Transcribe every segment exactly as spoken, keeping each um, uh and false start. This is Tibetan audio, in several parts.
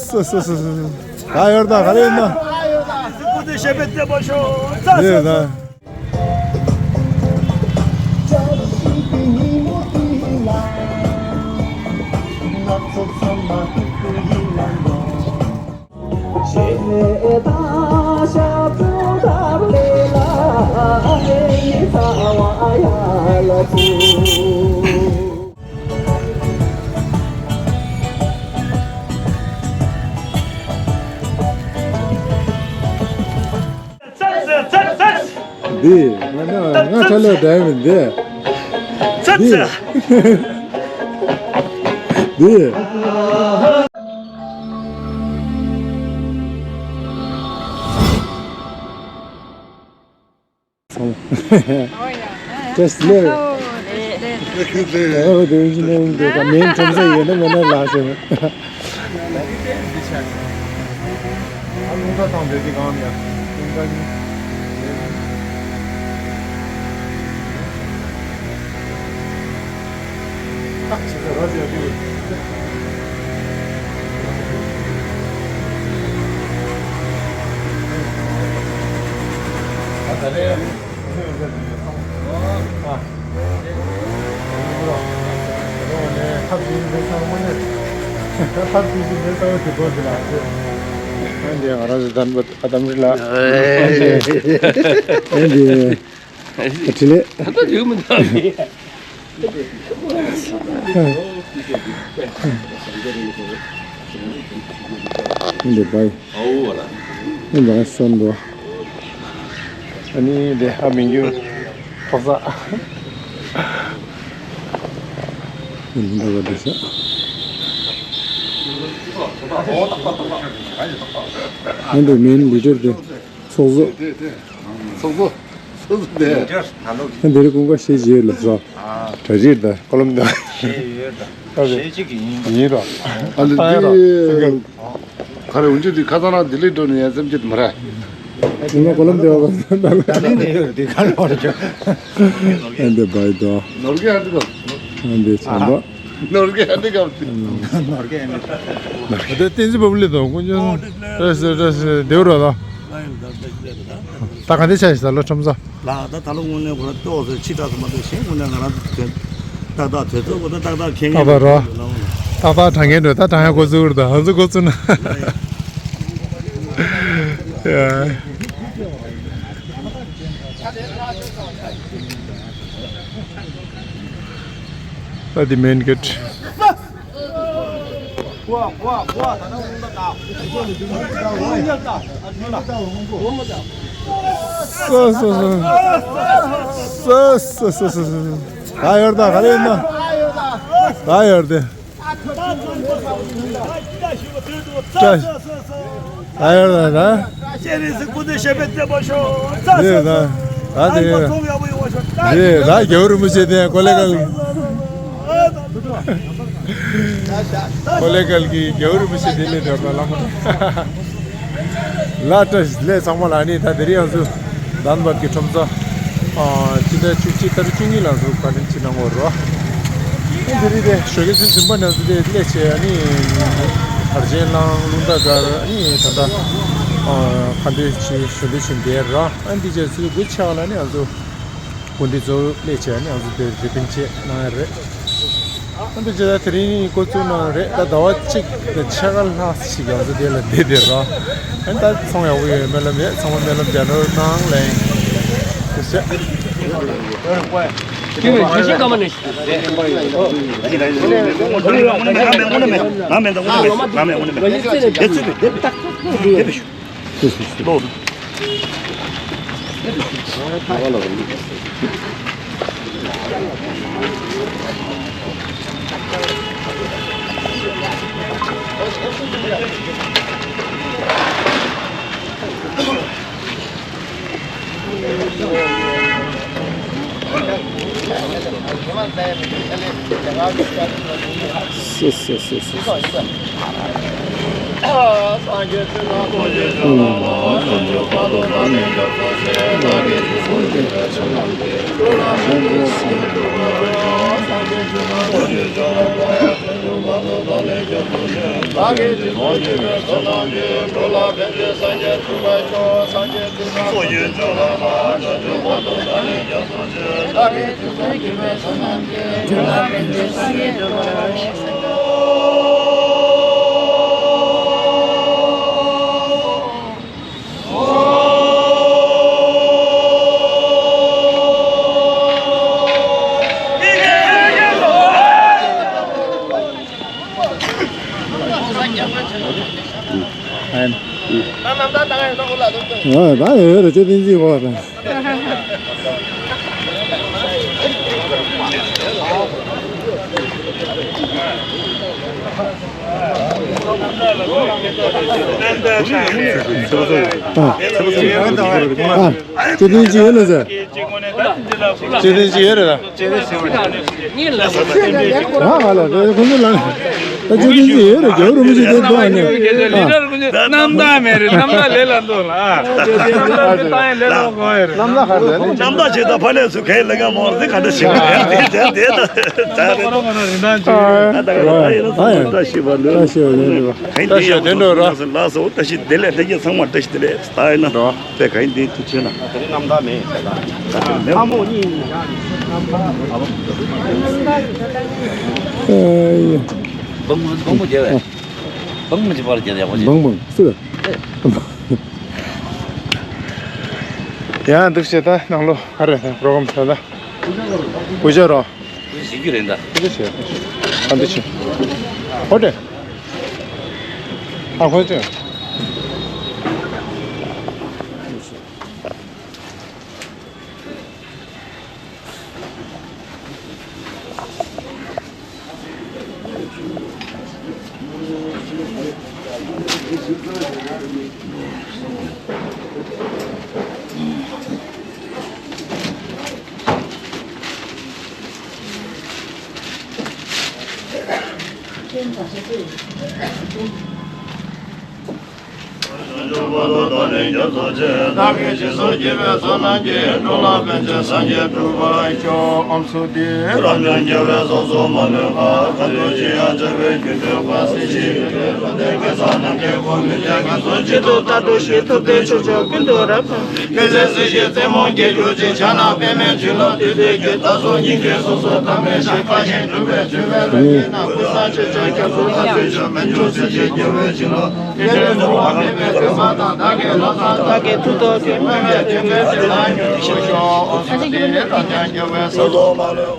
སོ་སོ་སོ་སོ། ད་ཡོར་ད་ག་རེ་ཡིན་ན། སྐུ་ཚེ་ཞབས་པད་བརྟན་པར་ཤོག་ཡོད་ད། འདི་ང་ང་ང་ཁྲ་ལོ་དྲན་མི་འདི། འདི། འདི། བཀྲ་ཤིས་བདེ་ལེགས། ཨོ་དེ་བཞིན་ནས་འདི་ག་མིང་ཁྲོམ་ས་ཡོད་ན་མེད་ན་ལགས་ཟེར། འདི་ང་རང་ཚོ་དམ་པ་ཨ་དམ་རི་ལགས། འདི། ད་ལྟ་ཡོད་མི་འདུག་འདི་བའི། འདི་བའི་སོན་འགྲོ། ཨ་ནི་འདི་ཧ་མི་འགྱུར་ཕོག་ས། འདི་འདི་བ་འདི་ས། འདི་མིན་ལི་ཏྲར་འདི། ཚོགས་གཙོ། ཚོགས་གཙོ། ཚོགས་གཙོ་དེ། ཨ་འདི་རེ་ཀུན་དགའ་ཤེས་བྱེད་ལ་སོ། གྲ་སྒྲིག་དང་ཀོ་ལོམ་དང་། ཤེས་ཡོད་དང་། ཤེས་ཅིག་ཡིན། ཡིན་རོ། ཨ་ལ་ཨ་རོ། འདི་ག་རེ་འུན་ཅི་འདི་ཁ་སང་རང་ལྡི་ལི་འགྲོ་ནས་ཡ་སེམས་ཅིག་མ་རེད། ང་ཀོ་ལོམ་དེ་བ་ག་ད་ལི་ནས་ཡོད་འདི་ག་རེ་བར་ཅོ། ཨ་འདི་བའི་དོ། ནོར་གི་ཨ་འདི་ག་ཨ་འདི་བྱམས་པ། ནོར་གི་ཨ་འདི་ག་ནོར་གི་ཨ་འདི། ད་བསྟན་འཛིན་བ་བུ་ལི་དང་དཀོན་མཆོག་རེ་སེ་རེ་སེ་དེའུ་ར་དང་། ད་ག་འདི་ཆ་ཞིག་ད་ལོ་ཁྲོམ་ས། ལགས་ད་ད་ལོ་དངོས་གནས་ཁོ་རང་ཏོག་ཙེ་ཕྱི་དྲགས་སུ་མ་གཏོགས་གཞན་དངོས་གནས་ང་རང་དོན་ཏག་ཏག་དུས་ཚོད་ཁོ་ད་ཏག་ཏག་ཁེངས་ཏག་ཏག་རོ། ཏག་ཏག་དྲང་ངེས་འགྲོ་ད་དྲང་ཡ་འགོ་བཙུགས་རེད་ད་ང་ཚོ་འགོ་བཙུགས་ན། ཡ། ད་འདི་མེན་གེ་ཊི། སོ་སོ་སོ། སོ་སོ་སོ་སོ། ད་ཡོར་ད་ག་རེ་ཡིན་ན། ད་ཡོར་དེ། ད་ཡོར་ད་ད། ཤེས་རིག་སི་ཀུ་ཏི་ཞེ་པེ་བཙན་པོ་ཤོག་ད་ད་ད་དེ་ཡོད། ད་རྒྱལ་བ་རིན་པོ་ཆེ་དེ་ཀོ་ལེ་གལ་གི། ཀོ་ལེ་གལ་གི་རྒྱལ་བ་རིན་པོ་ཆེ་དེ་ལས་དོར་ན་ལ་མོ། ལ་བཀྲ་ཤིས་བདེ་ལེགས་ཚང་མ་ལ་ནི་ད་དེ་རིང་ང་ཚོ་དཱན་བད་ཀྱི་ཁྲོམ་ས། ཨ་སྤྱི་ཟླ་བཅུ་གཅིག་ཏ་རིག་བཅུ་གཉིས་ལ་ང་ཚོ་བཀའ་དྲིན་ཆེ་གནང་བ་རོ། ཨ་དེ་རིང་དེ་ཞོགས་ཀའི་ཚེས་བདུན་པ་ནས་ང་ཚོ་དེ་སླེབས་བྱས་ཨ་ནི་དར་ཆེན་གླང་རླུང་རྟ་སྒར་ཨ་ནི་ད་ལྟ་ཨ་ཁ་འདོན་བྱེད་ཞུ་འདོན་བྱེད་བསྡད་ར། ཨ་འདི་བྱས་ཚུལ་དགུ་ཆ་ལ་ནི་ང་ཚོ། སྐུ་མདུན་གཙོ་བོ་སླེབས་བྱས་ནས་ང་ཚོ་དེ་རི་པིན་ཆེད་གནང་ཡ་རེད། ཨ་འདི་བྱས་ད་དེ་རིང་འགོ་བཙུགས་གནང་ཡ་རེད་ད་ཟླ་བ་གཅིག་དང་ཕྱེད་ཀ་ལྷག་ཅིག་ང་ཚོ་དེ་ལ་བསྡད་བསྡད་རོགས། ཨ་ད་ཚོང་ཡག་པོ་ཡོད་སྨོན་ལམ་ཡོད་ཚང་མ་སྨོན་ལམ་རྒྱག་རོགས་གནང་ལེ། ཐུགས་རྗེ་ཆེ། ཨ་ད་ཡོད་རེད། ཅོ་ཏིན་ཅི་གོ་བ་དང་། ཨ། ཨ། ཅོ་ཏིན་ཅི་ཡོད་ལ་ཟེར། ཅོ་ཏིན་ཅི་ཡོད་རེད་ལ། ཨ་ང་ལ་ཁོང་ཚོ་ལ་ད་ཅོ་ཏིན་ཅི་ཡོད་རེད། རྒྱལ་བ་རིན་པོ་ཆེ་དེ་ཐོག་ནས། རྣམ་དག་མེད་རེད། རྣམ་དག་ལས་ལ་འདུག་ལ། ཨ། རྣམ་དག་མེད་རེད། རྣམ་དག་ལས་ལ་འགོ་ཡོད་རེད། རྣམ་དག་ག་རེ་རེད། རྣམ་དག་ཅེས་ད་ཕ་ལས་སུ་གས་ལ་ང་མོར་དེ་ག་འདྲ་ཞིག་རེད། དེ་དེ་དེ་ད་རེད། ཨ་ད་ག་ད་ཡིན་ན་ད་ཤི་བ་ལོས། ད་ཤི་བ་ལོས། ད་ཤི་བ་དེ་འགྲོ་རོགས། ལགས་སོ། ད་ཤི་དེ་ལས་དེ་གྱི་ཚང་མ་ད་ཤི་དེ་ལས་ད་ཡིན་ན་རོགས། དཔེ་ག་ཡིན་དེ་དུ་ཆེ་ན། དེ་རིང་རྣམ་དག་མེད་ཟེར་ད། ཨ་མོ་གཉིས་ཡིན་ད། ཨེ་ཡ། བང་བང་མོ་རྒྱལ་བས། བང་མོ་ཅི་པར་རྒྱལ་ཡག་པོ་ཅི། བང་བང་སུ། ཡང་འདུག་བྱས་ད་ནང་ལོ་ག་རེ་ད་པྲོ་གམ་ད་ད། བུ་ཆ་རོ། བུ་ཞིག་རྒྱུ་རེད་ད། བུ་ཆ་བྱས། ཨ་འདི་ཆེ། ཧོ་ཏེ། ཨ་ཁོ་ཅི། བདག་གིས་སྦྱིན་སོགས་བགྱིས་པའི་བསོད་ནམས་ཀྱིས། འགྲོ་ལ་ཕན་ཕྱིར་སངས་རྒྱས་འགྲུབ་པར་ཤོག། ཨོཾ་སྭསྟི། རབ་འབྱམས་རྒྱལ་བའི་ཚོགས་སུ་མ་ལུས་པ། གང་དུ་ཅི་ཡང་འབྱོར་པའི་རྒྱུ་འདོད་པ། སྲིད་ཞིའི་རྒྱུ་འདོད་བློ་ལྡན་གེ་སར་རྣམས་ཀྱི་དགོངས་པའི་ལས་ཀུན་སུ་ཇི་ལྟར་བདག་འདོད་བཞིན་ཐུབ་བསྟན་ཕྱོགས་བཅུ་ཀུན་ཏུ་རབ་ཕམ། མི་ཟད་སྲིད་ཞིའི་རྩེ་མོར་རྒྱས་གྱུར་ཅིག། ཕྱག་ན་པདྨས་འཁྲིལ་ལོ་བདུད་སྡེ་བརྒྱད། བདག་སོགས་སྙིང་གའི་སོ་སོར་ཐ་མལ་ཞིང་། དཀའ་ཞིང་གྲུང་བའི་འགྲོ་བའི་ལམ་ཡིན་ན། ཀུན་བཟང་མཆོད་ཕྱག་སྐྱབས་སུ་མ་བཟོད་ཀྱང་། མི་འགྱུར་སྲིད་ཞིའི་རྒྱལ་བའི་ཞིང་ལ། བདེ་སྟོང་འགྲོ་བ་མེད་པའི་དོན་མཛད་པ། བདག་གིས་བློ་བཟང་བདག་གི་མཐུ་སྟོབས་ཀྱིས། སྨོན་པའི་ལྗོན་པའི་ཚལ་ལ་མྱུར་དུ་ཞུགས་ཤོག། ཨོཾ་སྭསྟི། རབ་འབྱམས་རྒྱལ་བའི་ཚོགས་སུ་མ་ལུས།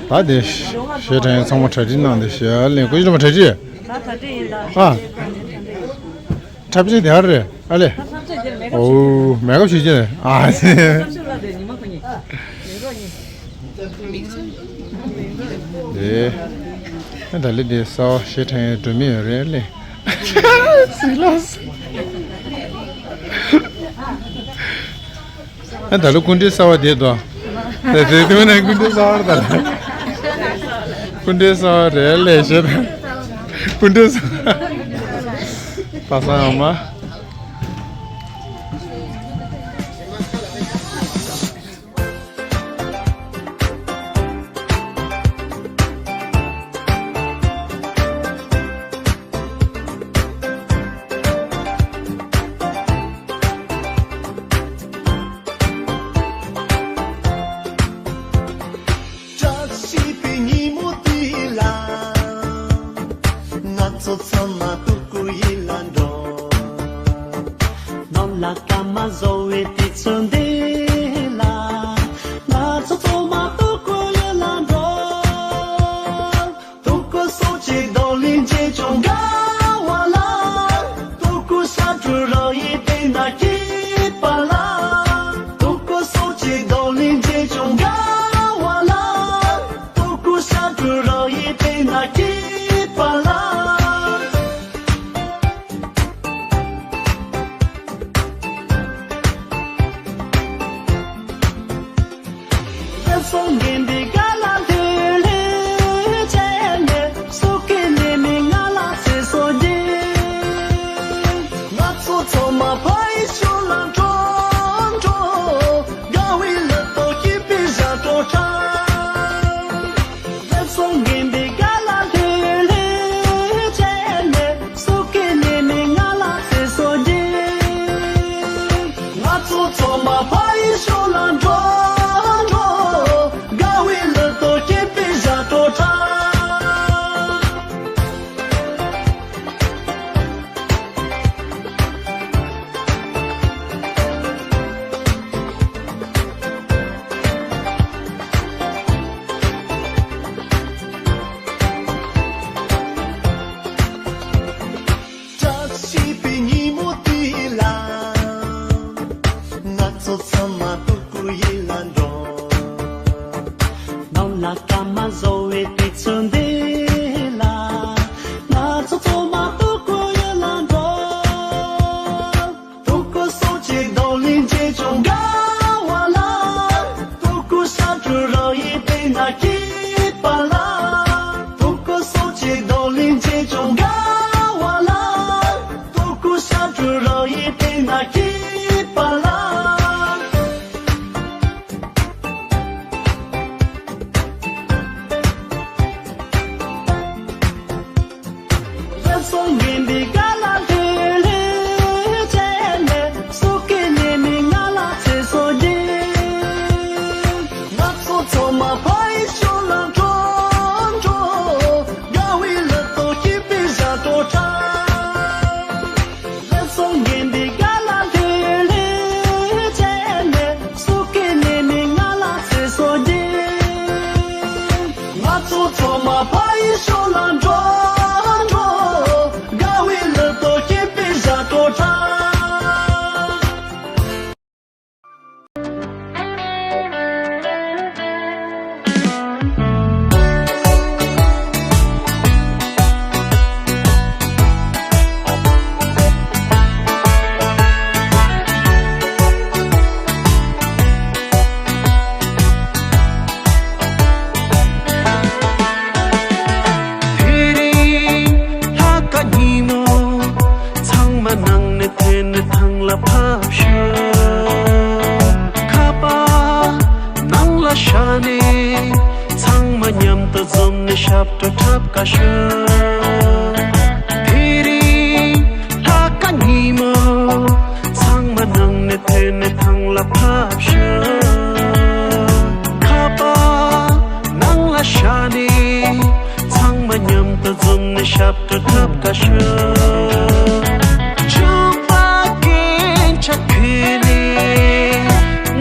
ད་དེ་ཞེས་དྲན་ཚང་མ་གྲ་སྒྲིག་གནང་སྟེ་ཞལ་ལེན་སྐུ་ཞབས་ལ་གྲ་སྒྲིག་ད་གྲ་སྒྲིག་ཡིན་ད། ཨ། འཁྲབ་ཆས་དེ་ཨ་རེད་ཨ་ལེ། འཁྲབ་ཆས་དེར་མེ་ཁབ་ཞིག་འོ་མེ་ཁབ་ཞིག་ཅེས་ཨ། འཁྲབ་ཆས་ལ་དེ་ཉི་མ་ཁོ་གཉིས་མེ་རོ་གཉིས། དེ་ད་ལེ་དེ་གསར་བ་ཞེ་དྲན་འགྲོ་མི་ཡོད་རེད་ལེ། སི་ལ་སི། ཨ་ད་ལོ་སྐུ་མགྲོན་གསར་བ་དེ་དོ། དེ་དེ་དེ་ནས་སྐུ་མགྲོན་གསར་བ་ད་ལ། སྐུ་མགྲོན་གསར་བ་རེད་ལས་བྱེད་དང་། སྐུ་མགྲོན་གསར་བ། པ་སངས་ཨ་མ། བཀྲ་ཤིས་པའི་ཉིན་མོ་འདི་ལ། ང་ཚོ་ཚང་མ་སྤྲུལ་སྐུ་ཡིད་ལ་འགྲོ། ནོར་ལ་སྐར་མ་བཟོ་བའི་དུས་ཚོད་འདི་ལ། ང་ཚོ་ཚང་མ་སྤྲུལ་སྐུ་ཡིད་ལ་འགྲོ། སྤྲུལ་སྐུ་སོགས་ཀྱི་རྡོར་གླིང་མཛེས་ལྗོངས་དགའ་བ་ལ། སྤྲུལ་སྐུ་ས་འབྲུག་རང་ཡིད་དེ་ན་སྐྱིད་པ་ལ། སྤྲུལ་སྐུ་སོགས་ཀྱི་རྡོར་གླིང་མཛེས་ལྗོངས་དགའ་བ་ལ། སྤྲུལ་སྐུ་ས་འབྲུག་རང་ཡིད་དེ་ན་སྐྱིད་པ་ལ། སོང་ངན་པའི་དགའ་ལ་ལྷོད་ལྷོད་བྱས་ནས། སོ་སྐྱེ་ནས་མི་ང་ལ་ཚེ་སྲོག་སྒྱེ། ང་ཚོ་ཚང་མ་ཕ་ཡི་ཕྱོགས་ལ་འགྲོ་འགྲོ། དགའ་བའི་ལུས་སྟོབས་སྐྱེད་པའི་ཞབས་བྲོ་འཁྲབ། སོང་ངན་པའི་དགའ་ལ་ལྷོད་ལྷོད་བྱས་ནས། སོ་སྐྱེ་ནས་མི་ང་ལ་ཚེ་སྲོག་སྒྱེ། ང་ཚོ་ཚང་མ་ཕ་ཡི་ཕྱོགས་ལ་འགྲོ་འགྲོ། དགའ་བའི་ལུས་སྟོབས་སྐྱེད་པའི་ཞབས་བྲོ་འཁྲབ། དེ་རིང་ལྷག་དཀར་ཉིན་མོ། ཚང་མ་ནང་ནས་ཐོན་ནས་ཐང་ལ་ཕབ་ཤོག་ཁ་པར་ནང་ལ་བཞག་ནས། ཚང་མ་མཉམ་དུ་འཛོམས་ནས་ཞབས་བྲོ་འཁྲབ་དགའ་ཤོག་དེ་རིང་ལྷག་དཀར་ཉིན་མོ། ཚང་མ་ནང་ནས་ཐོན་ནས་ཐང་ལ་ཕབ་ཤོག་ཁ་པར་ནང་ལ་བཞག་ནས། ཚང་མ་མཉམ་དུ་འཛོམས་ནས་ཞབས་བྲོ་འཁྲབ་དགའ་ཤོག་ཕྱུ་པ་རྒྱན་ཆ་གོན་ནས།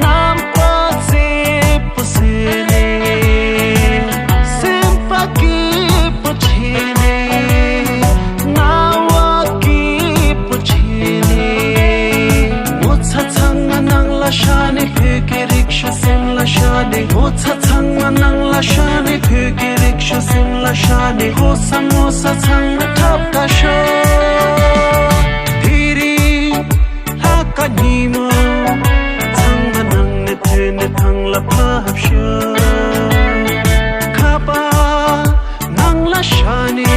རྣམ་པ་མཛེས་པོ་བཟོས་ནས། སེམས་པ་སྐྱིད་པོ་བྱས་ནས། རྣ་བ་སྐྱིད་པོ་བྱས་ནས། ངོ་ཚ་ཚང་མ་ནང་ལ་བཞག་ནས། བོད་ཀྱི་རིག་གཞུང་སེམས་ལ་བཞག་ནས། ངོ་ཚ་ཚང་མ་ནང་ལ་བཞག་ནས། བོད་ཀྱི་རིག་གཞུང་སེམས་ལ་བཞག་ནས། ཧོ་ས་ངོ་ས་ཚང་མ་འཁྲབ་དགའ་ཤོག་དེ་རིང་ལྷག་དཀར་ཉིན་མོ། ཚང་མ་ནང་ནས་ཐོན་ནས་ཐང་ལ་ཕབ་ཤོག་ཁ་པར་ནང་ལ་བཞག་ནས།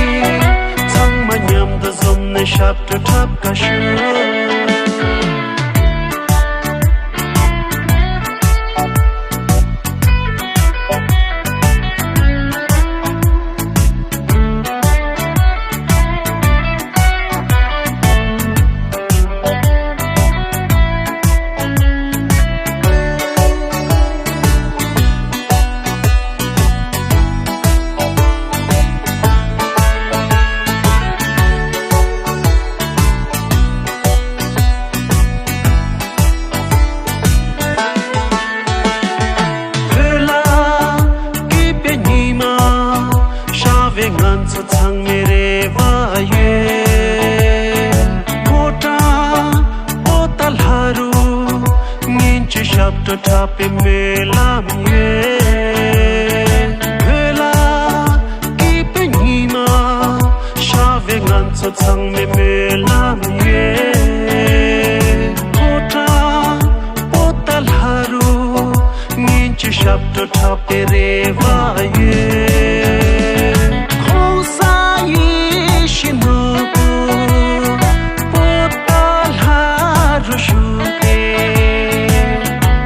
ཚང་མ་མཉམ་དུ་འཛོམས་ནས་ཞབས་བྲོ་འཁྲབ་དགའ་ཤོག་བོད་ལ་སྐྱིད་པའི་ཉི་མ་ཤར་བའི་ང་ཚོ་ཚང་མའི་རེ་བ་ཡོད། ཕོ་བྲང་པོ་ཏཱ་ལ་རུ་སྙིང་རྗེ་ཞབས་བྲོ་འཁྲབ་པའི་སྨོན་ལམ་ཡོད། བོད་ལ་སྐྱིད་པའི་ཉི་མ་ཤར་བའི་ང་ཚོ་ཚང་མའི་སྨོན་ལམ་ཡོད། ཕོ་བྲང་པོ་ཏཱ་ལ་རུ་སྙིང་རྗེ་ཞབས་བྲོ་འཁྲབ་པའི་རེ་བ་ཡོད། ༸གོང་ས་ཡིད་བཞིན་ནོར་བུ་པོ་ཏཱ་ལ་རུ་བཞུགས་ཏེ།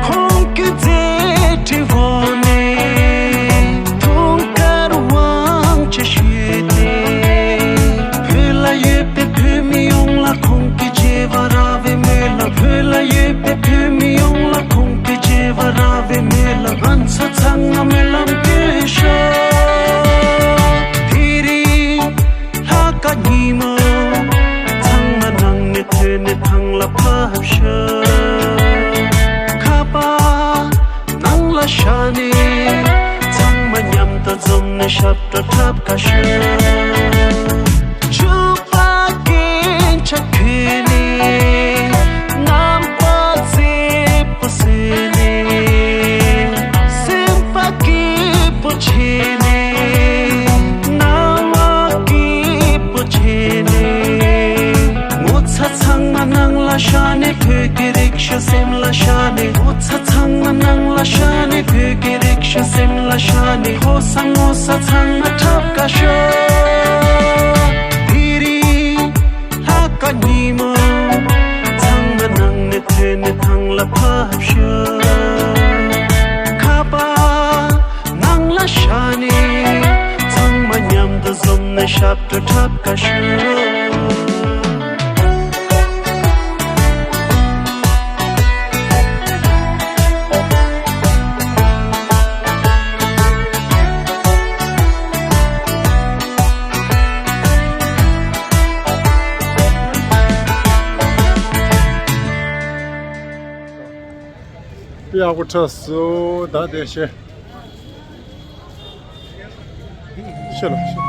ཁོང་གི་མཛད་འཕྲིན་འོག་ནས་དུང་དཀར་དབང་ཆེན་ཞུས་ཏེ། བོད་ལ་ཡོད་པའི་བོད་མི་ཡོངས་ལ་ཁོང་གི་བྱེ་བ་རག་པའི་སྨོན་ལམ། བོད་ལ་ཡོད་པའི་བོད་མི་ཡོངས་ལ་ཁོང་གི་བྱེ་བ་རག་པའི་སྨོན་ལམ། ང་ཚོ་ཚང་མ་སྨོན་ལམ་སྐྱོན་ཤོག་དེ་རིང་ལྷག་དཀར་ཉིན་མོ། ཚང་མ་ནང་ནས་ཐོན་ནས་ཐང་ལ་ཕབ་ཤོག་ཁ་པར་ནང་ལ་བཞག་ནས། ཚང་མ་མཉམ་དུ་འཛོམས་ནས་ཞབས་བྲོ་འཁྲབ་དགའ་ཤོག་ཕྱུ་པ་རྒྱན་ཆ་གོན་ནས། རྣམ་པ་མཛེས་པོ་བཟོས་ནས། སེམས་པ་སྐྱིད་པོ་བྱས་ནས། རྣ་བ་སྐྱིད་པོ་བྱས་ནས། ངོ་ཚ་ཚང་མ་ནང་ལ་བཞག་ནས། བོད་ཀྱི་རིག་གཞུང་སེམས་ལ་བཞག་ནས། ངོ་ཚ་ཚང་མ་ནང་ལ་བཞག་ནས། བོད་ཀྱི་རིག་གཞུང་སེམས་ལ་བཞག་ནས། ཧོ་ས་ངོ་ས་ཚང་མ་འཁྲབ་དགའ་ཤོག་དེ་རིང་ལྷག་དཀར་ཉིན་མོ། ཚང་མ་ནང་ནས་ཐོན་ནས་ཐང་ལ་ཕབ་ཤོག་ཁ་པར་ནང་ལ་བཞག་ནས། ཚང་མ་མཉམ་དུ་འཛོམས་ནས་ཞབས་བྲོ་འཁྲབ་དགའ་ཤོག་ཡག་པོ་འཁྲབ་སོང་། ད་དེ་བཤད། ཤེས་ལ་ཤེས།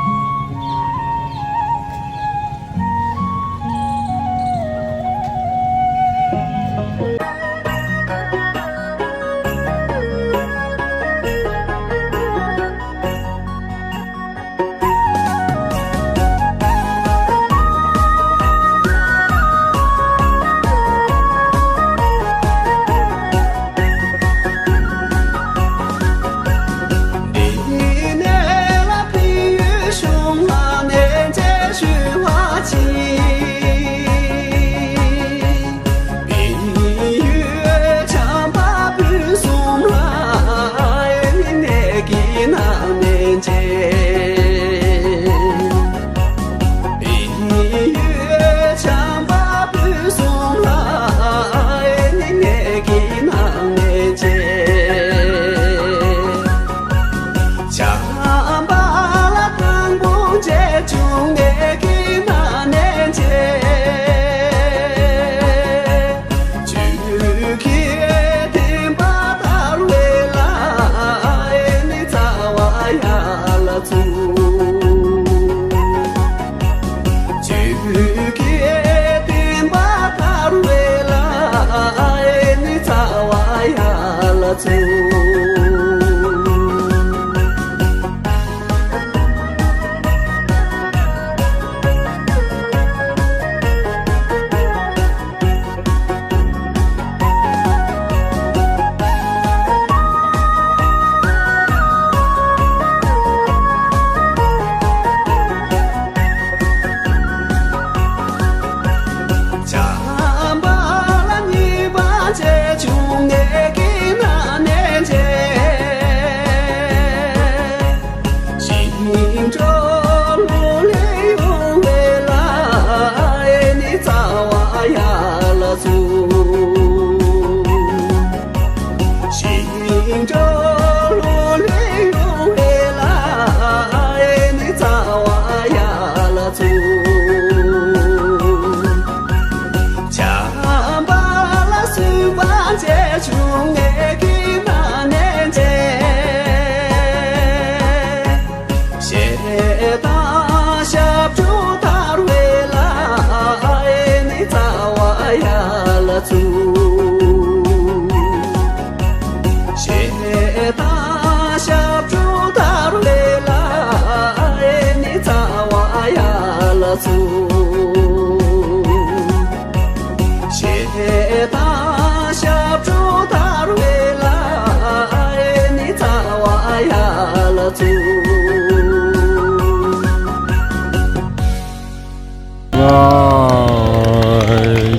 वाह,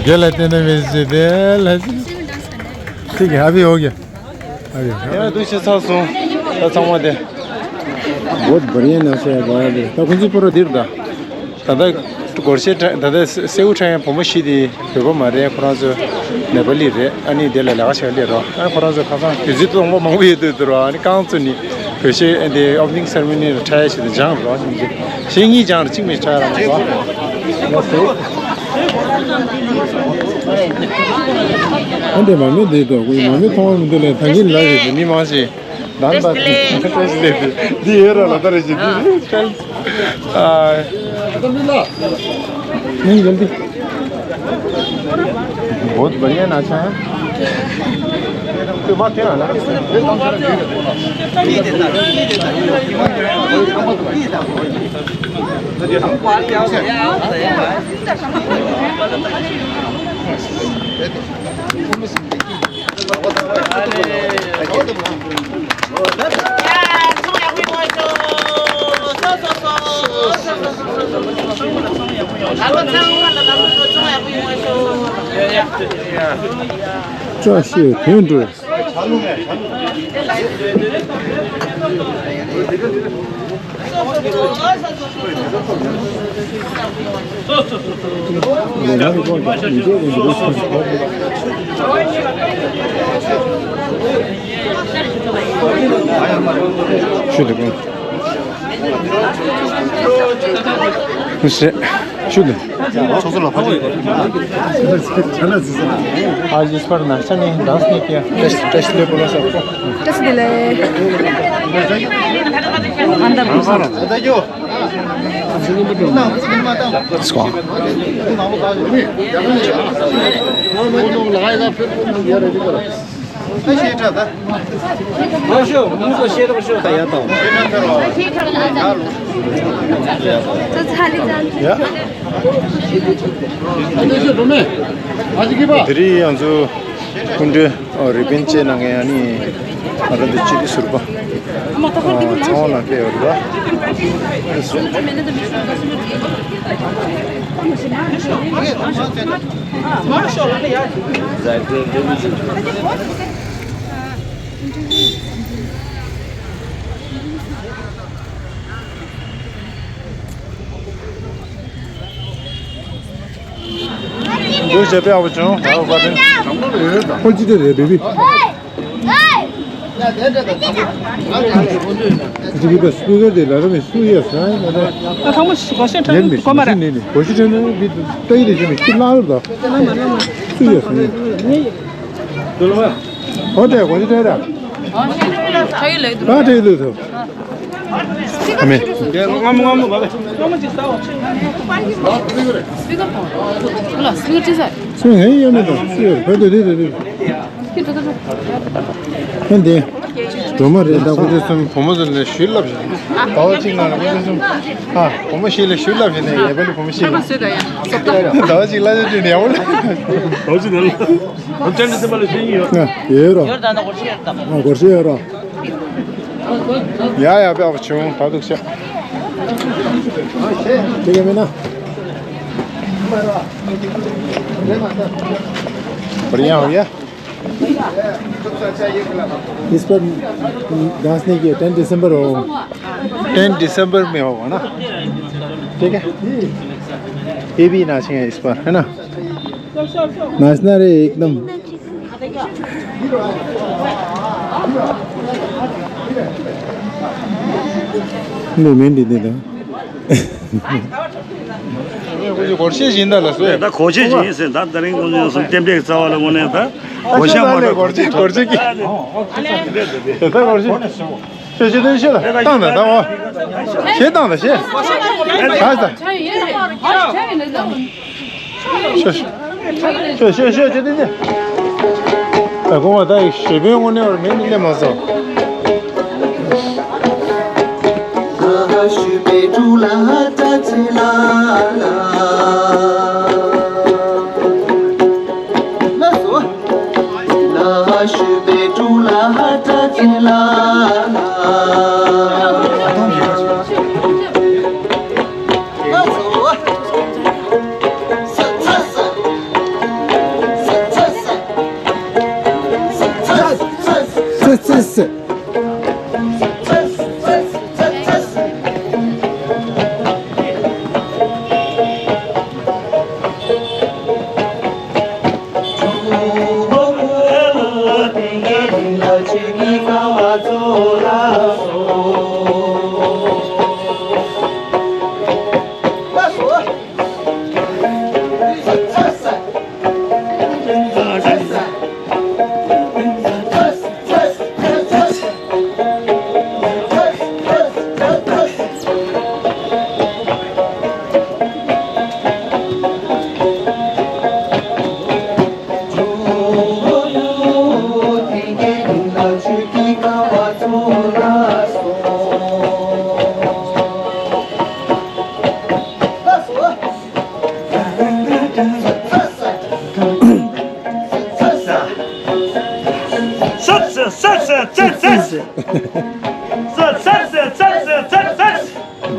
गेला तेने में से दे, ठीक है, अभी हो गया। अभी। यार, तू से सासू, ता संगवा दे। बहुत बढ़िया नाच है, बहुत बढ़िया। तो कौन सी पूरा देर दा? ད་ལྟ་སྒོར་གཞས་ད་ལྟ་སེའུ་ཁྲ་ཡང་བུ་མོ་བཞི་དེ་བོད་པ་མ་རེད། ཁོ་རང་ཚོ་ནེ་པ་ལི་རེད། ཨ་ནི་དེ་ལ་ལས་ཀ་བྱེད་ལས་རོགས། ཨ་ནི་ཁོ་རང་ཚོ་ཁ་སང་དུས་ཚོད་སྟོང་པ་མང་པོ་ཡོད་དུས་དུ་རོགས། ཨ་ནི་རྐང་བཙུགས་ནས་བོད་གཞས་ཨ་འདི་ཨོ་པ་ནིང་སེ་རེ་མོ་ནི་ལ་ཁྲ་ཡ་བྱེད་དུ་སྦྱངས་རོགས། གཞས་གཉིས་སྦྱངས་རེད། གཅིག་མིན་ཁྲ་ཡ་རང་རོགས། ཨ་འདི་མ་མི་འདི་དོ་ཀུ་མ་མི་མཐོང་བ་མི་འདུག་ལས་ཐང་གིན་ལ་རེད། མི་མང་ཞིག་ལན་པ་ཏེ་ཏེ་ལེ་ཏེ་འདི་ཡོད་ར་ལ་ད་རེ་ཞིག་འདི་ཨ། नहीं जल्दी। बहुत बढ़िया नाचा है। तो बात क्या है ना? བཀྲ་ཤིས་དོན་གྲུབ། ཆུ་ནི། ཚོགས་གཙོ་ལ་ཕ་ཆུ། आज इस पर नाश्ता नहीं, डांस नहीं किया। टेस्ट, टेस्ट दे बोला सबको। टेस्ट दे ले। अंदर घुस। इसको। དེ་རིང་ང་ཚོ་སྐུ་མགྲོན་རི་པན་བཅད་གནང་མཁན་ཨ་ནི་ང་རང་ཚོ་སྤྱི་འཐུས་ཟུར་པ་ཚང་མ་ལ་ཕེབས་ཡོད་རེད། འདུག་བྱས་པའི་ཨ་བ་ཅུང་ཨ་བ་བ་དན། ཁོ་ཅི་སྟེ་རེད་བེ་བི། ཅི་གི་པ་སུ་ག་དེ་ལ་ར་མི་སུ་ཡ་ས་ཡ་ན། ད་ཐང་མོ་ཞིག་གོ་ཤེས་ཁྲ་ནི་གོ་མ་ར། ནི་ནི་གོ་ཤེས་ཁྲ་ནི་བི་ཏ་ཡི་རེ་ཅི་མི་ཤི་ལ་ར་ད། སུ་ཡ་ས་ཡ། ཨོ་དེ་གོ་ཤེས་ཁྲ་ར། ཁྲ་ཡི་ལེགས་འདུག་ད་ཁྲ་ཡི་ལེགས་འདུག་ཨ་མེ། སྤི་ཀར་ཅིག་ཟ་འོ། སྤི་ཀར་པོ། ལ་སྤི་ཀར་ཅིག་ཟ། སུ་ཧེ་ཡོད་ནི་དང་སུ་ཡོད་ཕ་དུ་རི་རི་རི། ཁྱེད་ད་ད་ད། ཧན་དེ། སྒྲོལ་མ་རེད་ད་ཁོ་ཚོ་སུམ་བུ་མོ་ཚོ་ལ་ཞུས་ལབ་བཞིན། ཟླ་བ་གཅིག་ནང་ལ་ཁོ་ཚོ་སུམ། ཨ་བུ་མོ་ཞིག་ལ་ཞུས་ལབ་བཞིན་ནས་ངེས་པ་ལ་བུ་མོ་ཞིག་ལ། ཟླ་བ་གཅིག་ལ་ཡོད་དུས་ནས་ཡོང་ལ། ཟླ་བ་གཅིག་ནང་ལ། ཡོད་རོ། ཡ་ཡ་པའོ་ཆུང་ད་དུག་ཤ། དེ་ག་མེད་ན། बढ़िया हो गया। इस पर डांस नहीं किया, टेन दिसंबर हो। टेन दिसंबर में होगा ना, ठीक है। ये भी नाचेंगे इस पर, है ना। नाचना रे एकदम। ལོ་མིན་འདི་འདི་དང་། སྒོར་གཞས་སྦྱིན་བདག་ལ་ཟེར། ད་སྒོར་གཞས་སྦྱིན་ཟེར་ད་ད་རིང་ཀུན་སློང་གསུམ་གཏན་འབེབས་རྩ་བ་ལ་དངོས་གནས་ད་སྒོར་གཞས་མ་གཏོགས་སྒོར་གཞས་སྒོར་གཞས་ཀྱི། ད་སྒོར་གཞས། ཤོད་ཤོད་ཤོད་ཤོད་ལ་བཏང་ད་བཏང་བ། གཞས་བཏང་ད་གཞས། ད་ད། ཤོད་ཤོད་ཤོད་ཤོད་ཅི་ཏི་ཏི། ད་དགོངས་པ་ད་ཞེ་པོའི་དངོས་གནས་བར་མིང་འདི་སླེབས་མ་སོང་།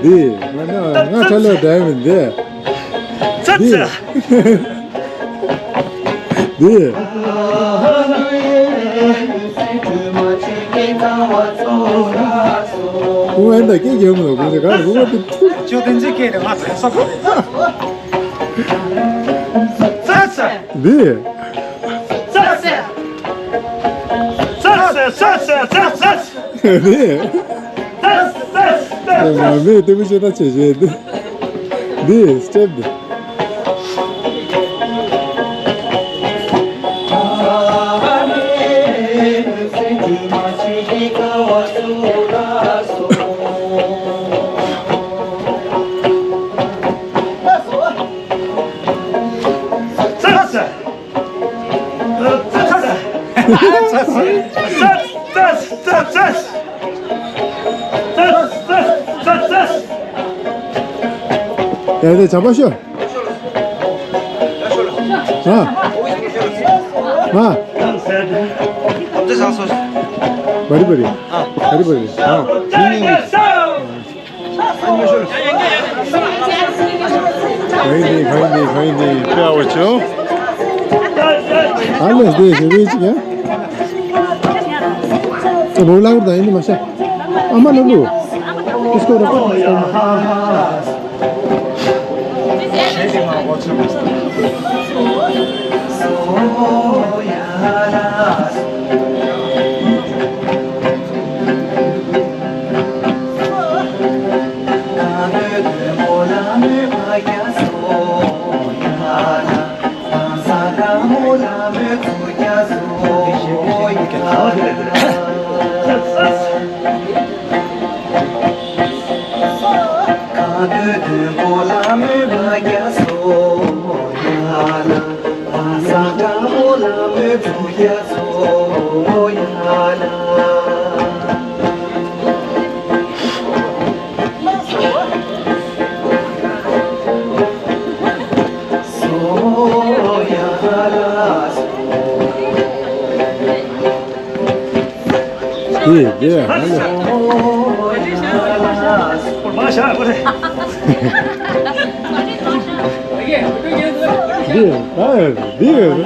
འདི་ང་ང་ཁྲ་ལོ་བསྡད་མི་འདི། འདི། འདི། ཁོང་ཨེ་འདྲ་སྐད་རྒྱག་མི་འདུག་ཁོང་ཚོ་ག་རེ་ཁོང་ཚོ་ཐུག་ཅོ་དེ་ཚོའི་སྐད་དེ་ང་ཚོ་སོག་པོ། འདི། འདི། ང་མེད་ལྟ་བུ་ཤེས་ད་བྱེད་བྱེད་འདི། འདི་སི་ཊེབ་འདི། ཡ་དེ་བྱ་པ་ཤོ། ཨ། ཨ། བ་རི་བ་རི། བ་རི་བ་རི། ཨ། གང་ཡིན་འདི་གང་ཡིན་འདི་གང་ཡིན་འདི་དཔེ་ཨ་བ་བྱུང་། ཨ་ལས་འདི་ཞེ་བའི་ཅིག་ཡ། ཨ་བོ་ལ་གར་ད་ཡིན་འདི་མ་ཤ། ཨ་མ་ལ་ལུ། ཏིས་ཀོ་ར་ཀོ། ཡེ་ཡེ། མ་ཤ་ཁོ་རེ། འདི་ཨ་འདི། འདི་ད།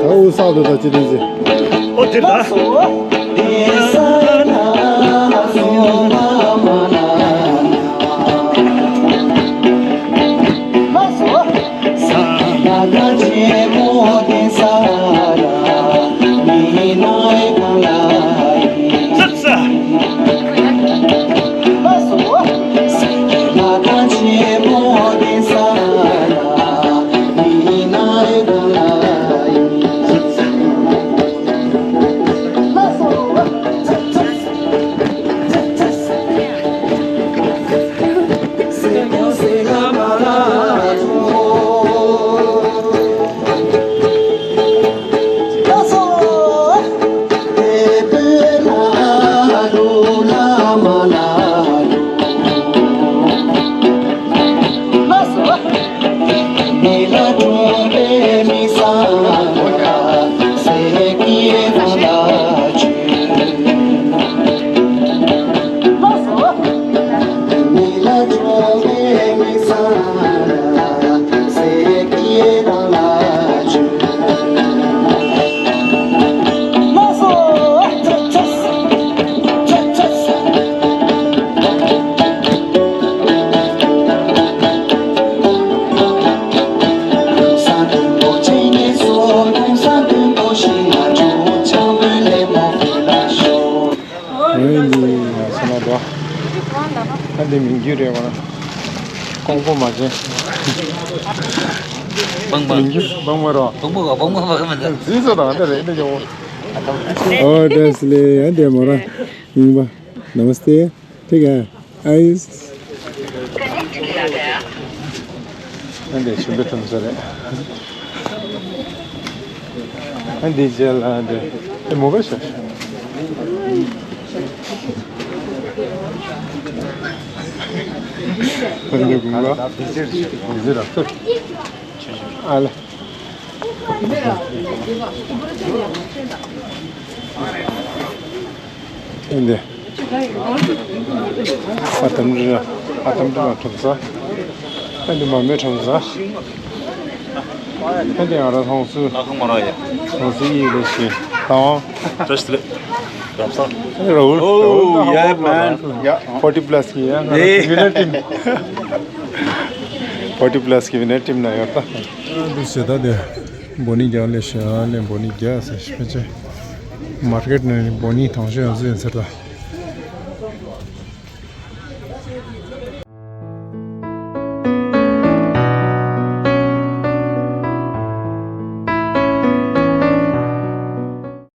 ཨུ་ས་དུ་ད་ཅི་དེ་ཟེ། ཨོ་དེ་ད། ཨ་འདི་མིང་རྒྱུད་རེད་བ། ཀོང་པོ་མ་བྱན། སྤང་སྤང་། མིང་རྒྱུད་སྤང་མ་རོ། སྤང་སྤང་སྤང་མ་མ་མ་མ། རྫིས་སོ་དང་འདི་རེད་འདི་ཡོང་། ཨོ་བཀྲ་ཤིས་བདེ་ལེགས། ཨ་འདི་མོ་ར། ཡིན་པ། Namaste། ཐིག་ག་ཨའི། ཨ་འདི་ཆུ་འབེ་ཐུམ་ས་རེད། ཨ་འདི་རྗེས་ལ་ཨ་འདི་ཨེ་མོ་བེ་ཤ། ཨ་འདི་གུང་ལ་འདི་ཟེར་ར་ཐུར། ཨ་ལེ། ཨ་འདི། ཨ་དམ་རི་ཨ་དམ་རི་ལ་ཁྲོམ་ས། ཨ་འདི་མ་མེ་ཁྲོམ་ས། ཨ་འདི་ང་རང་ཧོང་སུ། ལ་ཁང་མ་ར་ཡ། ཧོང་སུ་ཡི་ལེ་ཤི། དང་། བཀྲ་ཤིས་བདེ་ལེགས། རབ་སང་། ར་ཧུལ། Oh, yeah, man. Yeah. forty plus གི་ཡ། Hey. Winner team. forty plus གི་winner team ན་ཡོད་ད། འདི་ཟེར་ད་དེ། བོ་ནི་རྒྱག་ལེ་ཤ་ལེ་བོ་ནི་རྒྱག་ཟེར་ཕལ་ཆེར། མར་ཀེཊ་ནས་བོ་ནི་ཐང་ཤོས་ཡང་ཟིན་ཟེར་ད།